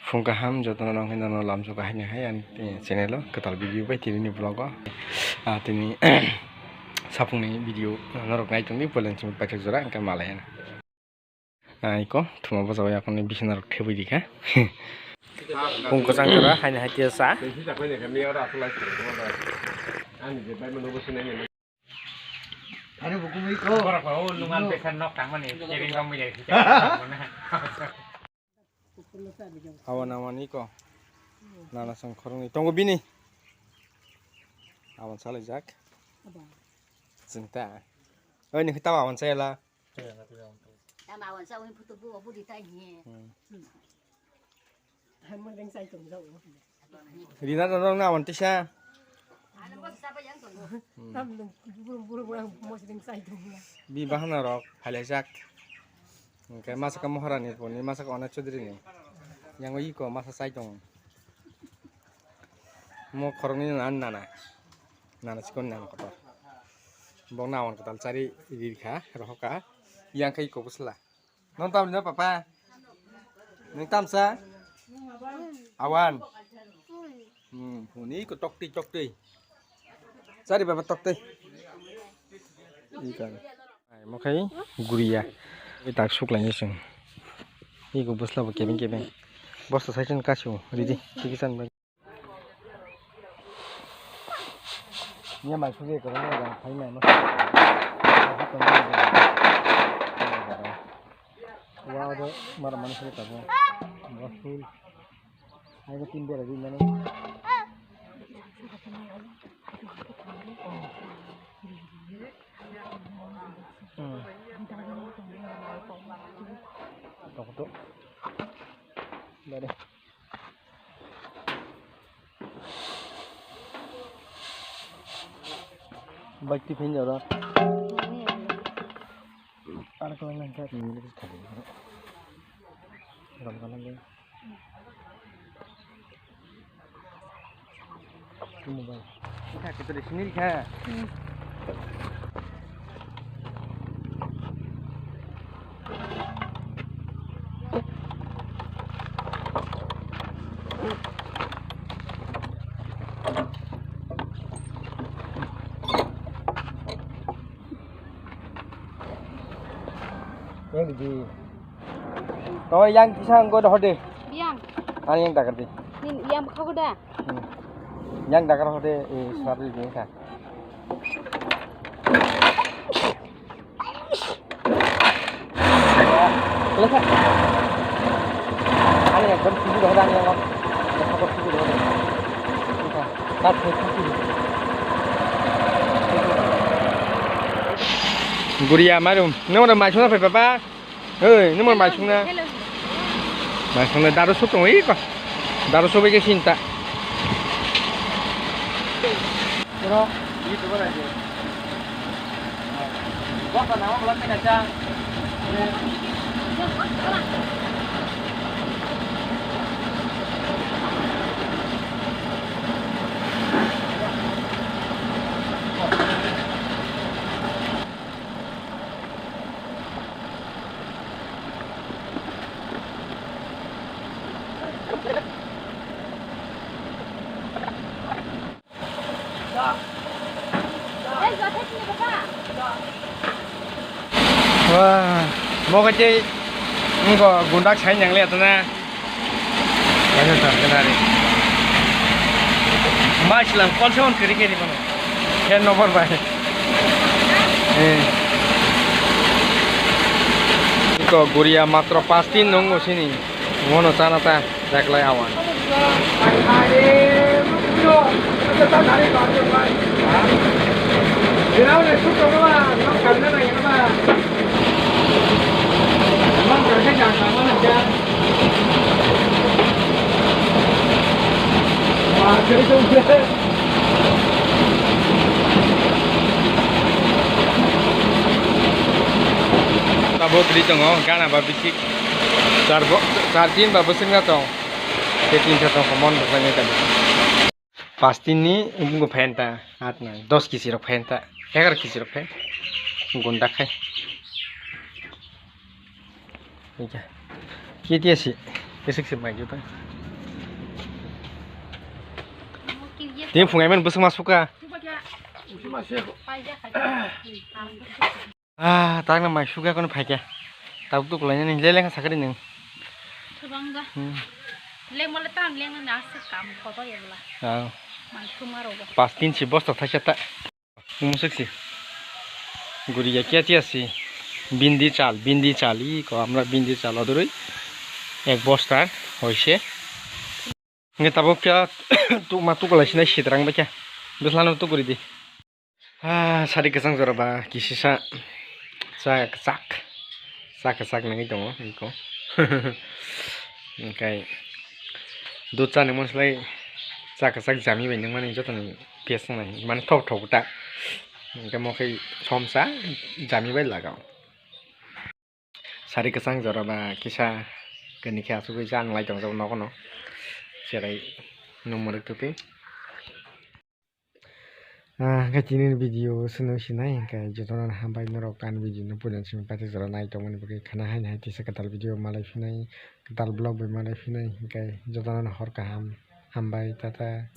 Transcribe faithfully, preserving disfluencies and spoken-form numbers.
Phung kaham jotono nong hino no lamjok hai hai ani channel o kwtal video bai tini ni vlog o. Ah, tini sapung ni video norok nai tongdi polen chini paithak jora hwnkhe malai. Ah, iko thuma bwsa bai akoni bisina rok thebwi di kha. Phung kwchang jora haino hai tiya sa. Thani bo kumui ko. Borok ba o nungal besa nok tangmani, kering romwi jai sijak. Awan awan iko. Nana song khoroknwi tongo bini. Awan salaijak. Chwng ta. Oi ni khita awan sayala. Tama awan sa oi phutu bu bu di tai ni. Hmm. Rina no nang na awan tisa. Tam nung buru buru buru mosring sai tung ya. Bi bahana rok phailaijak. Hwnkhe masaka Maharani puni masaka Onek Chaudhary ni. Yang iko masa sai tung. Mo khoroknwi nana nana. Nana sikon nana kotor. Bok na awan kwtal chari rirkha rohoka. Yang khai iko bwsla. Nong tam rino papa? Nong tam sa? Awan. Hmm, huni ko tokti tokti. Chari baba tokti. Ikan. Ai mo khai guria. Wi tak suk lai sing. Iko bwsla bo kebeng kebeng. Bosta saichung kasu ridi. Tiki chan bai. Nia mai sugwi kwbangma jang phai mai ma. Wa do mara mani sugwi tabuk. Wa full. Ai ko tin bera di mani. Hmm. Tok tok. Bari. Bike ti phin jora. Ar ko lang ka. Ram ka lang. Mobile. Ika kita di sini ka. Yang di. To yang kisa anggo dohode. Yang. Ani yang dagar di. Nin yang kau da. Hmm. Yang dagar hode, eh, seratus ribu ka. Lekha. Ani ekdom siji dohode ani yang. Lekha ko siji dohode. Lekha. Kat he siji. Guria marum. Nung ada mai suna pe papa. Oi, nung mai sungna. Mai sungna daru su tong iko. Daru su bege sinta. Bro, ini tu mana je? Gua kan nama belakang aja. Wah, mo kacai, engko gundak sai nang le atana. Acha, acha, kenari. Mas lang, kol se on kiri kiri kono. Ken no por bai. Eh. Iko guria matro pas tin nungo sini. Mono chana ta. Daklai awan. Tabuk ri tongo, gana ba bisik. Char bo, char tin ba bwswk na tong. Tei tin sa tong, mon bwswk ni tong. Pas tin ni bumung phan ta, at na, dos kisi rok phan ta, egar kisi rok phan. Gunda khai. Ika. Kiti asi. Kisik sip mai juta. Tin phungai man bwswk ma suka. Ah, tangna mai suka kono phaikya. Tabuk tuk lainani leleng sakari nung. Thubang ba. Hmm. Leng mole tam leng na se kam photo ya bla. Ah. Mai suma rogo. Pas tin si bosta thaisa ta. Musik si. Guriya kya tia si. Bindi chal, bindi chal i ko amra bindi chal odoroi. Ek bosta hoise. Nge tabuk kya tu ma tu kolai sinai sitrang ba kya. Bislano tu guri di. Ah, sari kwchang jora ba kisisa cha kwchak. Cha kwchak nangwi tongo iko. Hwnkhe dud chani mon slai cha kwchak jami bai nangmani jotoni piyas wngnai mani thok thok ta. Hwnkhe mo khe somsa jami bai lagao. Sari kwchang jora ba kisa kani khe asugwi cha nalai tongjak nogo no. Cherai nung mwrwk twi. Ah, hwnkhe tini ni video o swnwi sinai, hwnkhe jotono hambai norok ani video no puila simi paithak jora nai tongmani bagwi khana haini hai tisa kwtal video malai phinai, kwtal vlog bai malai phinai, hwnkhe jotono hor kaham, hambai, tata.